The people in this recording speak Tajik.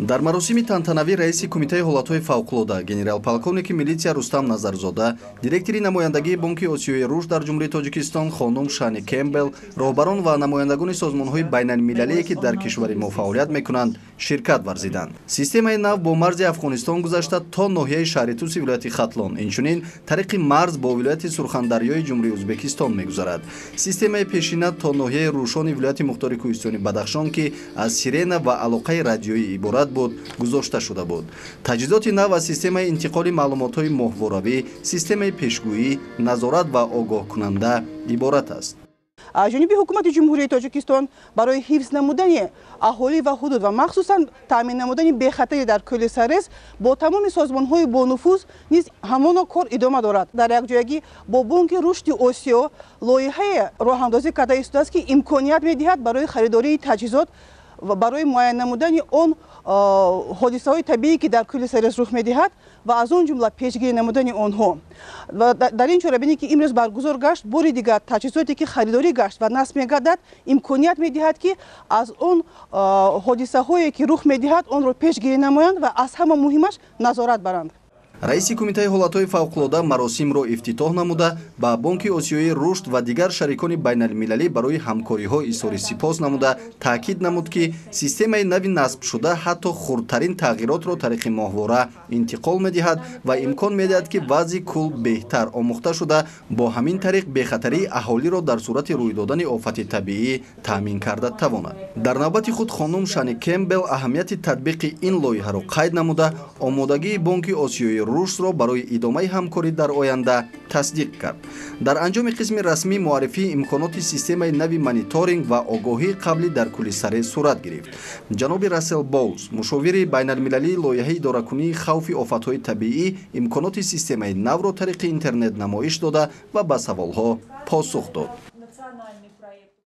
Дар маросими тантанавӣ раиси Кумитаи ҳолатҳои фавқулода, генерал-полковники милитсия Рустам Назарзода, директори намояндагии Бонки Осиёи рушд дар Ҷумҳурии Тоҷикистон хонум Шани Кембел, роҳбарон ва намояндагони созмонҳои байналмилалие, ки дар кишвари мо фаъолият мекунанд, ширкат варзиданд. Системаи нав бо марзи Афғонистон гузашта то ноҳияи Шаҳритуси вилояти Хатлон, инчунин тариқи марз бо вилояти Сурхандарёи Ҷумҳурии Ӯзбекистон мегузарад. Системаи пешина то ноҳияи Рӯшони вилояти Мухтори Кӯҳистони Бадахшон, ки аз сирена ва алоқаи радиоӣ иборат буд, гузошта шуда буд. Таҷҳизоти нав аз системаи интиқоли маълумотҳои моҳворавӣ, системаи пешгӯӣ, назорат ва огоҳкунанда иборат аст. Аз ҷониби ҳукумати Ҷумҳурии Тоҷикистон барои ҳифз намудани аҳолӣ ва ҳудуд ва махсусан таъмин намудани бехатарӣ дар кӯли Сарез бо тамоми созмонҳои бонуфуз низ ҳамоно кор идома дорад. Дар якҷоягӣ бо Бонки рушди Осиё лоиҳае роҳандозӣ карда истодааст, ки имконият медиҳад барои харидории таҷҳизот ва барои муайян намудани он ҳодисаҳои табиӣ, ки дар кӯли Сарез рух медиҳад, ва аз он ҷумла пешгирӣ намудани онҳо. Ва дар ин чорабинӣ, ки имрӯз баргузор гашт, бори дигар таҷҳизоте, ки харидорӣ гашт ва насб мегардад, имконият медиҳад, ки аз он ҳодисаҳое, ки рух медиҳад, онро пешгирӣ намоянд ва аз ҳама муҳимаш назорат баранд. Раиси Кумитаи ҳолатҳои фавқулода маросимро ифтитоҳ намуда, ба Бонки Осиёии рушд ва дигар шарикони байналмилалӣ барои ҳамкориҳо изҳори сипос намуда, таъкид намуд, ки системаи нави насбшуда ҳатто хурдтарин тағйиротро тариқи моҳвора интиқол медиҳад ва имкон медиҳад, ки вазъи кӯл беҳтар омӯхта шуда, бо ҳамин тариқ бехатарии аҳолиро дар сурати рӯй додани офати табиӣ таъмин карда тавонад. Дар навбати худ хонум Шани Кембел аҳамияти татбиқи ин лоиҳаро қайд намуда, омодагии Бонки Осиёии рушдро барои идомаи ҳамкорӣ дар оянда тасдиқ кард. Дар анҷоми қисми расмӣ муаррифии имконоти системаи нави мониторинг ва огоҳии қаблӣ дар кӯли Сарез сурат гирифт. Ҷаноби Рассел Боулс, мушовири байналмилалии лоиҳаи идоракунии хавфи офатҳои табиӣ, имконоти системаи навро тариқи интернет намоиш дода ва ба саволҳо посух дод.